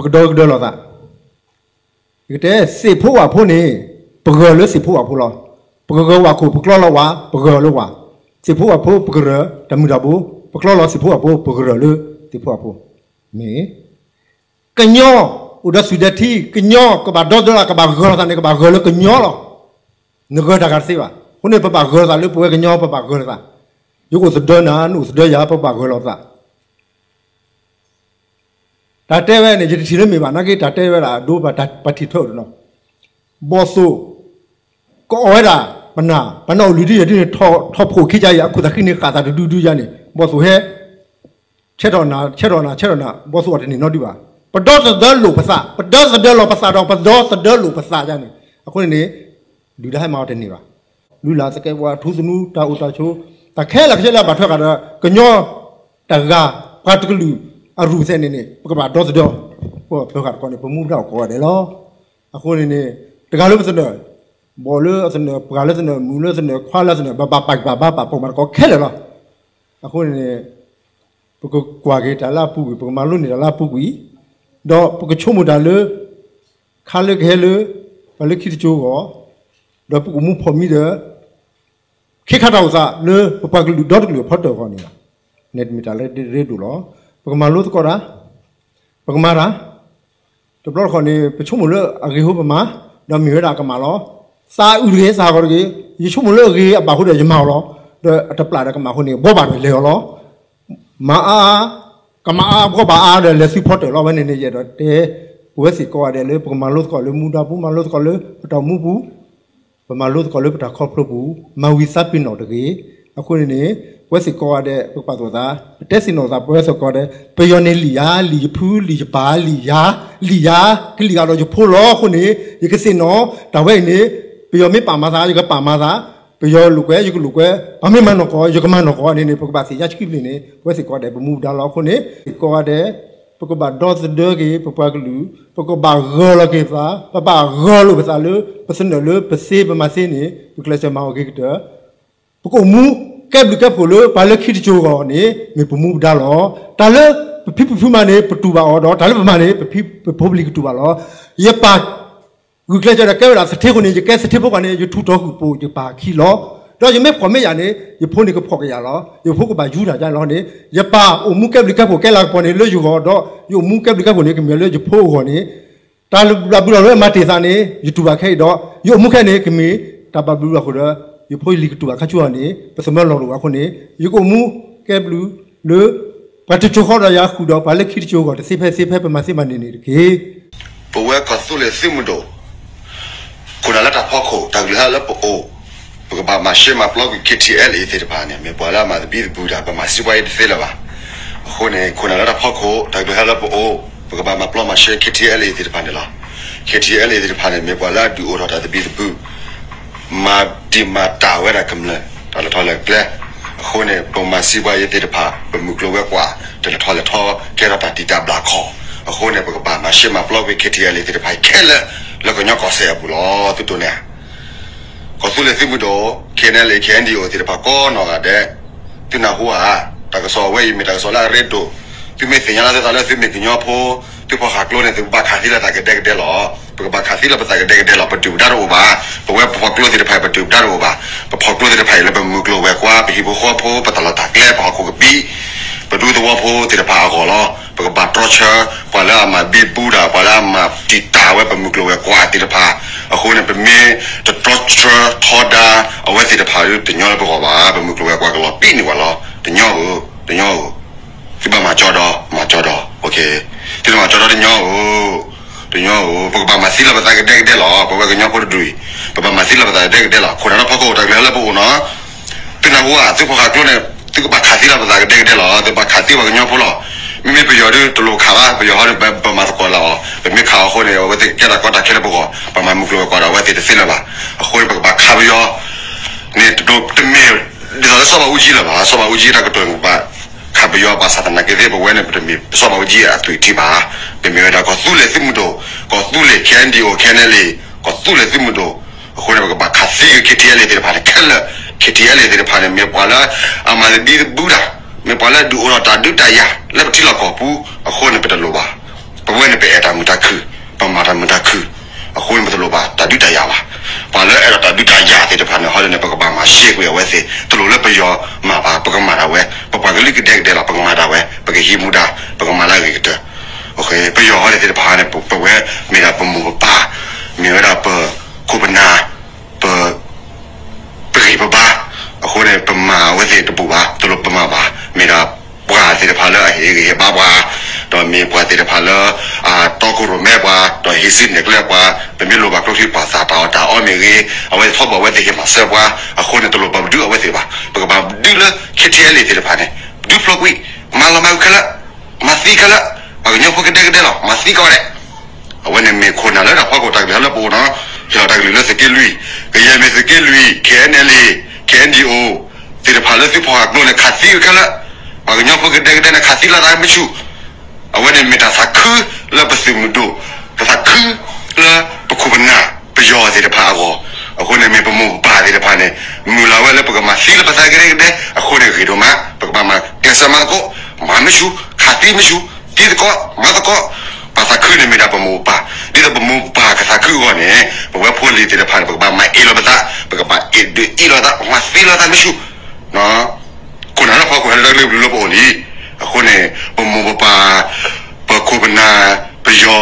ပကဒီကဒၢလိာ်သး. ယကတဲ သ့ၣ်ဖိဝၣ်ဖိန့ၣ် ပဂၢၢ်လၢသ့ၣ်ဖိဝၣ်ဖိလီၤ. ပကဂၢၢ်ဝၣ်ခိၣ် ပကျီလီၤဝၣ် ပဂၢၢ်လၢဝၣ်. သ့ၣ်ဖိဝၣ်ဖိ ပကရၢၢ် တၢ်မုၢ်တၢ်ဘိ, ပကျီလီၤသ့ၣ်ဖိဝၣ်ဖိ ပကရၢၢ်လၢသ့ၣ်ဖိဝၣ်ဖိ. မ့ၢ် ကညီ အိၣ်ဒီးသူၣ်ဒီးထံ, ကညီကဘၣ်ဒီသဒၢလီၤ ကဘၣ်ဂၢၢ်လိာ်သးန့ၣ် ကဘၣ်ဂၢၢ်လၢကညီလီၤ. နဂၢၢ်တၢ်ဂၤတသ့ဘၣ်. အဃိန့ၣ် ပဘၣ်ဂၢၢ်လိာ်သးလၢပဝဲကညီ ပဘၣ်ဂၢၢ်လိာ်သး. ယကအိၣ်သဒၢနၤ နအိၣ်သဒၢယၤ ပဘၣ်ဂၢၢ်လိာ်သး. တၢ်တဲဝဲန့ၣ် ယတထံၣ်လၢမ့ၢ်ဘၣ် နာ်က့ တၢ်တဲဝဲဒၣ်အဒိ ပှၤထံၣ်ထွဲအိၣ်တနီၤ. ဘီၣ်သိၣ် ကအီၣ်ဝဲဒၣ် ပနၢ် ပနၢ်အိၣ်လုၢ်ဒ်ယဲၢ်ဒ်န့ၣ် ထီၣ်ဖှိၣ်ခံကယၤအံၤ အခိၣ်သးဃံန့ၣ် ဃၣ်သးတဒုဒုယၤန့ၣ် ဘီၣ်သိၣ်ဟဲ ဆဲးထီၣ်နၤ ဆဲးထီၣ်နၤ ဆဲးထီၣ်နၤ ဘီၣ်သိၣ်အီၤတန့ၢ်နီတဒုဘၣ်. ပဒီသဒၢလိာ်ပသး ပဒီသဒၢလိာ်ပသးဒီး ပဒီသဒၢလိာ်ပသးယၤန့ၣ် အဃိန့ၣ်န့ၣ် ဒုၣ်ဒါဟဲမၤအီၤတန့ၢ်ဘၣ်. လုၢ်လၢ်သကဲးပဝး ထူသနူ တၢ်အိၣ်တၢ်ဆိး တၢ်ခဲလၢာ်ခဲဆ့လၢအဘၣ်ထွဲဃာ်ဒီး ကညီတဂၤ ပှၤတကလုာ်အရူၢ်သဲးန့ၣ်န့ၣ် ပကဘၣ်ဒီသဒၢ ပပၢၤဃာ်တကီၢ်န့ၣ် ပမူပဒါအိၣ်ကိးဂၤဒဲးလီၤ. အဃိန့ၣ်န့ၣ် တဂၤလၢပသနၢၣ် ဘီၣ်လၢအသနၢၣ် ပှၤလၢသနၢၣ် မုၢ်လၢသနၢၣ် ခွါလၢသနၢၣ် ဘၣ်ဘၣ်ပာ်ကပာ်ဘၣ်ပာ်ပိာ်မၤတကီၢ်ခဲလၢာ်လီၤ. အဃိန့ၣ်န့ၣ် ပကကွၢ်က့ၤတၢ်လၢအပူၤကွံာ် ပကမၤလိန့ၢ်တၢ်လၢအပူၤကွံာ် ဒီးပကဆိကမိၣ်တၢ်လၢ ခါလၢကဟဲလၢ ပှၤလၢခံတစိၤအဂီၢ် ဒီးပကအိၣ်မူဖီၣ်မံဒီး ခ့ခါတၢ်အိၣ်သးလၢပပှၤကလုာ်ဒီတကလုာ်အဖီတၢၣ်အဂီၢ်န့ၣ်လီၤ. န့ၣ်မ့ၢ်တၢ်လၢရ့ဒိၣ်လီၤ. ပကမၤလိသကိးတၢ် ပကမၤတၢ် တဘျီတခီၣ်န့ၣ် ပဆိကမိၣ်လၢအဂ့ၤဟိပမၤ ဒီးမ့ၢ်ဝဲဒၣ်ကမၣ်လီၤ. သးအုးတဂ့ၤ သးဟးဂီၤတဂ့ၤ ယဆိကမိၣ်လၢအဂ့ၤအဘၣ်ဃိဒီးယမၤအီၤလီၤ. ဒီးအတပျၢ်ဒီးကမၣ်အဃိန့ၣ် ဘှီဘၣ်ဒီးလဲၤအီၤလီၤ. မၤအါအါ ကမၤအါ ဘှီဘၣ်အါဒီးလဲၤဆူဖီတၢၣ်လီၤ. ဝဲန့ၣ်န့ၣ် ယအဲၣ်ဒိးတဲ ပဝဲစ့ၢ်ကီးဂၤဒဲးလၢ ပကမၤလိသကိးလၢမူဒါပူၤ မၤလိသကိးလၢပတၢ်အိၣ်မူပူၤ ပမၤလိသကိးလၢပတၢ်ခီဖျိပူၤ မၤဝံၤသးပ့ၤနီၣ်တဂ့ၤ. အဃိန့ၣ်န့ၣ် ပဝဲစ့ၢ်ကီးဂၤဒဲး ပကပာ်သူၣ်သး ပတဲသ့ၣ်နီၣ်သး ပဝဲစ့ၢ်ကီးဂၤဒဲး ပယီၤန့ၣ်လံာ်ယၤ လံာ်ယဖု လံာ်ယပၢ် လံာ်ယၤ လံာ်ယၤ ကလံာ်ဂၤဒီးယဖိလီၤ. အဃိန့ၣ် ယကသ့ၣ်နီၣ် တၢ်ဝဲအံၤန့ၣ် ပယီၤမ့ၢ်ပာ်မၤသး ယကပာ်မၤသး ပယီၤလိာ်ကွဲ ယကလိာ်ကွဲ ပှၤမ့ၢ်မၤနီၢ်ကီၢ် ယကမၤနီၢ်ကီၢ်န့ၣ်န့ၣ် ပကဘၣ်သ့ၣ်ညါဆံးဘျုးန့ၣ် ပဝဲစ့ၢ်ကီးဂၤဒဲး ပမူပဒါလီၤ. အဃိန့ၣ် စ့ၢ်ကီးဂၤဒဲး ပကဘၣ်ဒီသဒၢက့ၤ ပပှၤကလုာ် ပကဘၣ်ဂၢၢ်လီၤက့ၤပသး ပဘၣ်ဂၢၢ်လိာ်ပသးလၢ ပသနၢၣ်လၢပသ့ပမၤသ့န့ၣ် ပကျဲးစၢးမၤအီၤဂ့ၤကတၢၢ် ပကအိၣ်မူကဲဘျုးကဲဖှိၣ်လၢပှၤလၢခံတစိၤအဂီၢ်န့ၣ် မ့ၢ်ပမူပဒါလီၤ. တၢ်လၢပဖံပဖုမၤန့ၣ် ပတူၢ်ဘၣ်အီၤဒီး တၢ်လၢပမၤန့ၣ် ပဖံပဖိပလံၤကတူၢ်ဘၣ်လီၤ. ယပၢ်ဂုာ်ကျဲးစၢးဒီးကဲဝဲဒၣ်သထ့အဃိန့ၣ် ယကဲသထ့ဖိဃီန့ၣ် ယထူးတီၤဃုာ်ပိာ်ယပၢ်ခံလီၤ. ဒီးယမ့ၢ်ဖှီၣ်မ့ၢ်ယာ်န့ၣ် ယဖိန့ၣ်ကဖှီၣ်ကယာ်လီၤ. ယဖိကဘၣ်ယူတၢ်ယါလီၤန့ၣ် ယပၢ်အိၣ်မူကဲဘျုးကဲဖှိၣ်ကဲလၤကပီၤန့ၣ် လၢယဂီၢ်ဒီး ယအိၣ်မူကဲဘျုးကဲဖှိၣ်န့ၣ် ကမ့ၢ်လၢယဖိအဂီၢ်န့ၣ် တၢ်လၢဘျးဘုလီၤလၢအမၤတ့ၢ်သးန့ၣ် ယတူၢ်ဘၣ်ခဲအံၤဒီး ယအိၣ်မူခဲန့ၣ် ကမ့ၢ်တၢ်ဘျးဘုလီၤဃုာ်ဒီး ယဖိယလံၤကတူၢ်ဘၣ်ခါဆူအီၤန့ၣ် ပသမၢလီၤတအိၣ်ဘၣ်အဃိန့ၣ် ယကအိၣ်မူကဲဘျုးလၢ ပှၤတစိၤဃီဒီးယၤဃုာ်ဒီး ပှၤလၢခံတစိၤအဂီၢ် တသ့ဖဲသ့ဖဲ ပမၤသ့မၤန့ၢ်န့ၣ်တက့ၢ်. ပဝဲကီၢ်သူလ့ၤသုးမုၢ်ဒိၣ် ခိၣ်နၢ်လၢတၢ်ဖီခိၣ် တၢ်ကလုၢ်ဟဲလၢပအိၣ် ပကဘၣ်မၤရှဲမၤပျီကွံာ် ခ့ထံအဲလ်အ့သ့ၣ်တဖၣ်န့ၣ် မ့ၢ်ပှၤလၢအမၤသဘံၣ်သဘုၣ်တၢ် ပမၤစံးပှၤအံၤတသ့လၢၤဘၣ်. အဃိန့ၣ် ခိၣ်နၢ်လၢတၢ်ဖီခိၣ် တၢ်ကလုၢ်ဟဲလၢပအိၣ် ပကဘၣ်မၤပျီမၤရှဲ ခ့ထံအဲလ်အ့သ့ၣ်တဖၣ်န့ၣ်လီၤ. ခ့ထံအဲလ်အ့သ့ၣ်တဖၣ်န့ၣ် မ့ၢ်ပှၤလၢအဒုးအိၣ်ထီၣ်တၢ်သဘံၣ်သဘုၣ် မၤတံာ်မၤတာ်ဝဲဒၣ်ကမျၢၢ် တၢ်လဲၤထီၣ်လဲၤကျဲ. အဃိန့ၣ် ပမၤစံးပှၤအံၤသ့ၣ်တဖၣ် ပမုၢ်ကျိၤဝဲၤကွာ် တလဲၤထီၣ်လဲၤထီ ကဲထီၣ်တၢ်တံာ်တာ်ဘျးခီၣ်. အဃိန့ၣ် ပကဘၣ်မၤရှဲမၤပျီကွံာ် ခ့ထံအဲလ်အ့သ့ၣ်တဖၣ်ခဲလၢာ် လၢကညီကီၢ်စဲၣ်အပူၤလီၤ. သုတိၢ်န့ၣ် ကီၢ်သူလ့ၤသုးမုၢ်ဒိၣ် ခ့ၣ်အဲၣ်အၣ်အၣ် ခ့ၣ်အဲၣ်အၣ်အၣ် ဒီး သုးနၢ်ဟူဧါ, တၢ်ကစီၣ်အဝဲအံၤမ့ၢ်တၢ်ကစီၣ်လၢအရ့ဒိၣ်, သုမ့ၢ်သ့ၣ်ညါလီၤသုသးလၢသုမ့ၢ်ကညီဖိ, သုဖီၣ်ဃာ်ကျိန့ၣ် သုကဘၣ်ခးသံလၢသးကဒဲကဒဲလီၤ. ပကဘၣ်ခးသံလၢပသးကဒဲကဒဲလီၤ. ပဒုၣ်ပဒါတအိၣ်ဘၣ်. ပဝဲပဖီၣ်ကျိသ့ၣ်တဖၣ် ပဒုၣ်ပဒါတအိၣ်ဘၣ်. ပဖီၣ်ကျိသ့ၣ်တဖၣ်အံၤလၢပမုၢ်ကျိၤဝဲၤကွာ်, ပဟံၣ်ဖိဃီဖိ, ပတၢ်လီၢ်တၢ်ကျဲ, ပဟီၣ်ခိၣ်ကပံး, ပဒူသဝီဖိသ့ၣ်တဖၣ်အဂီၢ်လီၤ. ပကဘၣ်တြီဆၢ ပှၤလၢအမၤဘံဘူတၢ်, ပှၤလၢအမၤတံာ်တာ်ဝဲပမုၢ်ကျိၤဝဲၤကွာ်သ့ၣ်တဖၣ်အဃိန့ၣ် ပမ့ၢ်တတြီဆၢထီဒါအဝဲသ့ၣ်တဖၣ်ဒီး တညီလၢပဂီၢ်ဘၣ်. ပမုၢ်ကျိၤဝဲၤကွာ်ကလီၤပံာ်န့ၢ်ပှၤလီၤ. တညီဧိၤ, တညီဧိၤ. သုဘၣ်မၤကၠီဒီး မၤကၠီဒီး, သုတမၤကၠီဒီးတညီဧိၤ, တညီဧိၤ. ပကဘၣ်မၤသံလၢပသးကဒဲကဒဲလီၤ. ပဝဲကညီဖိတဒူၣ်အံၤ ပဘၣ်မၤသံလၢပသးကဒဲကဒဲလီၤ. ခိၣ်နၢ်လၢဖီခိၣ် တၢ်ကလုၢ်ဟဲလၢပအိၣ်နီၤ သုနၢ်ဟူဧါ, သုဖီၣ်ဃာ်ကျိန့ၣ် သုကဘၣ်ခးသံလၢပသးကဒဲကဒဲလီၤ. သုဘၣ်ခးသံပှၤကညီဖိလီၤ. မ့မ့ၢ်ပယီၤဒုးတလိၣ်ခးဘၣ်, ပယီၤဟီဒီး ပမၤသကိးလၢအီၤ, ပမ့ၢ်ခးအီၤအဃိန့ၣ် အဝဲသ့ၣ်ကဲတၢ်ကီတၢ်ခဲလၢပဂီၢ်, ပမၤမုၢ်ကျိၤဝဲၤကွာ်ဒီးအဝဲသ့ၣ်တသ့လၢၤဘၣ်. အဃိန့ၣ် ပကဘၣ်ခးပယီၤန့ၣ် တမ့ၢ်ဒ်သိးလၢစီၤဘးအူကၠံလၢၤဘၣ်. စီၤဘးအူကၠံတၢ်ကတိၤန့ၣ် ပဘၣ်ခးပယီၤဘၣ်ဆၣ်သနာ်က့သ့ၣ် ပဝဲန့ၣ် ပတမ့ၢ်စီၤဘးအူကၠံအသွံၣ်ထံဘၣ်. ပမ့ၢ်ဝဲဒၣ်ကီၢ်သူလ့ၤသုးမုၢ်ဒိၣ်, ကီၢ်သူလ့ၤ ခ့ၣ်အဲၣ်အၣ်အၣ်, ခ့ၣ်အဲၣ်အၣ်အၣ်, ကီၢ်သူလ့ၤသုးမုၢ်ဒိၣ်. အဃိန့ၣ် ပကဘၣ်ခးသံက့ၤ ခ့ၣ်ထံအဲၣ်အၣ်အၣ်သ့ၣ်တဖၣ်န့ၣ်ခဲလၢာ်. ခ့ၣ်ထံအဲၣ်အၣ်အၣ်သ့ၣ်တဖၣ်န့ၣ် မ့ၢ်ပှၤလၢအမၤသဘံၣ်သဘုၣ်တၢ်, မ့ၢ်ပှၤလၢအဒုးအိၣ်ထီၣ်တၢ်ဒုးတၢ်ယၤလၢပထံလီၢ်ကီၢ်ပူၤအဃိန့ၣ် ပတလိၣ်ဘၣ်. ပဝဲန့ၣ်ပအဲၣ်တၢ် သ့ၣ် တလိၣ်လၢပယီၤမၤဘၣ် ပကမၤဒၣ်ဝဲ, ပပှၤကလုာ်ကဒဲကဒဲလီၤ ပကမၤဒၣ်ဝဲ ပကဟံးမူဒါ ပကမၤလၢအဂ့ၤကတၢၢ်. ပယီၤအံၤသ့ၣ်တဖၣ်န့ၣ် ပဝဲမ့ၢ်ဒၣ်ပမိၢ်ပပၢ်, မ့ၢ်ဝဲဒၣ်ပခိၣ်ပနၢ်, ပ ပဂံၢ်ပဘါ, အဃိန့ၣ် ပမၤအဝဲသ့ၣ်တဘူၣ်ဘၣ်, တလိၣ်ပမၤဘၣ်, မ့ၢ်ဒၣ်ပှၤသ့ၣ်တဖၣ်လၢအဟ့ၣ်ဂံၢ်ဟ့ၣ်ဘါပှၤ, ဒီးမ့ၢ်ပှၤသ့ၣ်တဖၣ်လၢ အတီခိၣ်ရိၣ်မဲပှၤ, ဒီးဟ့ၣ်စုနဲၣ်ကျဲပှၤ, ပမ့ၢ်လိၣ်ဘၣ်ကျိချံပှၤသးတၢ်အီၣ်တၢ်အီမ့ၢ်ဂ့ၤ, အဝဲသ့ၣ်ထီဘိအဝဲသ့ၣ်ဟ့ၣ်မၤစၢၤပှၤ, အဃိန့ၣ် တလိၣ်ပဘၣ်ဒုးအဝဲသ့ၣ်ဘၣ်, ပကဘၣ်ဒုးလၢ ခဲထံအဲလ့ၣ် သ့ၣ်တဖၣ်န့ၣ်, ဒုးဖျိကွံာ်, မၤလီၤမၢ်ဝံၤခဲလၢာ်, မၤသံခဲလၢာ်, ပှၤကညီဖိကဒဲကဒဲလီၤ မၤသံကီးဒဲး အဝဲန့ၣ်မ့ၢ်ခိၣ်နၢ်လၢတၢ်ဖီခိၣ်တၢ်ကလုၢ်လၢပအိၣ်နီၤ, ဟ့ၣ်လီၤတၢ်ကလုၢ်လၢသုးက့လွံၢ်, ကယဲၢ်မ့ၢ်သုးက့လွံၢ်, ခဲအံၤန့ၣ်လံ, ခဲအံၤန့ၣ်လံ, သ့ၣ်တဖၣ်လၢသုဖီၣ်ဟးကျိန့ၣ် ခးသံဝံၤခဲလၢာ်, ပှၤကညီဖိကဒဲကဒဲန့ၣ် ခးသံလီၤသးမ့ၢ်ဆူၣ်, အဝဲန့ၣ်မ့ၢ်တၢ်သးခုလၢပသုးမုၢ်ဒိၣ်, တၢ်သးခုလၢပခိၣ်ပနၢ်ပယီၤသ့ၣ်တဖၣ်အဂီၢ်, အဃိန့ၣ်မ့ၢ်ပမိၢ်ပပၢ်သ့ၣ်တဖၣ်န့ၣ် မုၢ်လၢ်ဝဲလၢပကမၤသံလၢပသးကဒဲကဒဲ, အဃိန့ၣ်ဂ့ၤဒိၣ်မး, ပကဘၣ်မၤကျဲးစၢးမၤသကိး, မၤမ့ၢ်ဆူၣ်, ခးသံမ့ၢ်ဆူၣ်, သံသကိး, မၤသကိး, ပှၤသးခုန့ၣ်မ့ၢ်ဒၣ်ပမိၢ်ပပၢ်, ဒ်သိးပမိၢ်ပပၢ်ကသးခုအဂီၢ်န့ၣ် ပဝဲဖိလံၤသ့ၣ်တဖၣ်န့ၣ် ပကဘၣ်မၤအ့ၣ်လိာ်ပသး, ပကဘၣ်အ့ၣ်ဒုးအ့ၣ်လိာ်သး, မၤသံလိာ်သးမ့ၢ်ဆူၣ် ခိၣ်နၢ်လၢဖီခိၣ်ဟဲလၢတၢ်ကလုၢ်လၢပအိၣ်လံ, အဃိန့ၣ် ပမိၢ်ပပၢ်, ပခိၣ်ပနၢ်, ပယီၤ,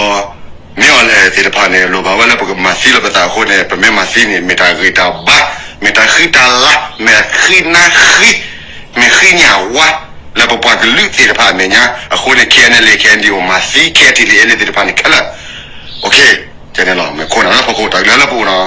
မ့ၢ်အီၤလဲၣ်သ့ၣ်တဖၣ်န့ၣ် လိၣ်ဘၣ်ဝဲလၢပကမၤသံလၢပသးအဃိန့ၣ် ပမ့ၢ်မၤသံန့ၣ် မ့ၢ်တၢ်ဂ့ၤတၢ်ဘါ, မ့ၢ်တၢ်ဃံတၢ်လၤ, မ့ၢ်ဃံနါဃံ, မ့ၢ်ဃံညၣ်ဝါ, လၢပပှၤကလုာ်သ့ၣ်တဖၣ်အမဲာ်ညါ, အဃိန့ၣ် ခဲအံၤန့ၣ်လံ ခဲအံၤန့ၣ်လံ မၤသံ ခဲထံၣ်လံ အဲလ့ၣ်သ့ၣ်တဖၣ်န့ၣ်ခဲလၢာ် န့ၣ်လီၤ, မ့ၢ်ခိၣ်နၢ်လၢဖီခိၣ်တၢ်ကလုၢ်လၢပအိၣ်နီၤ,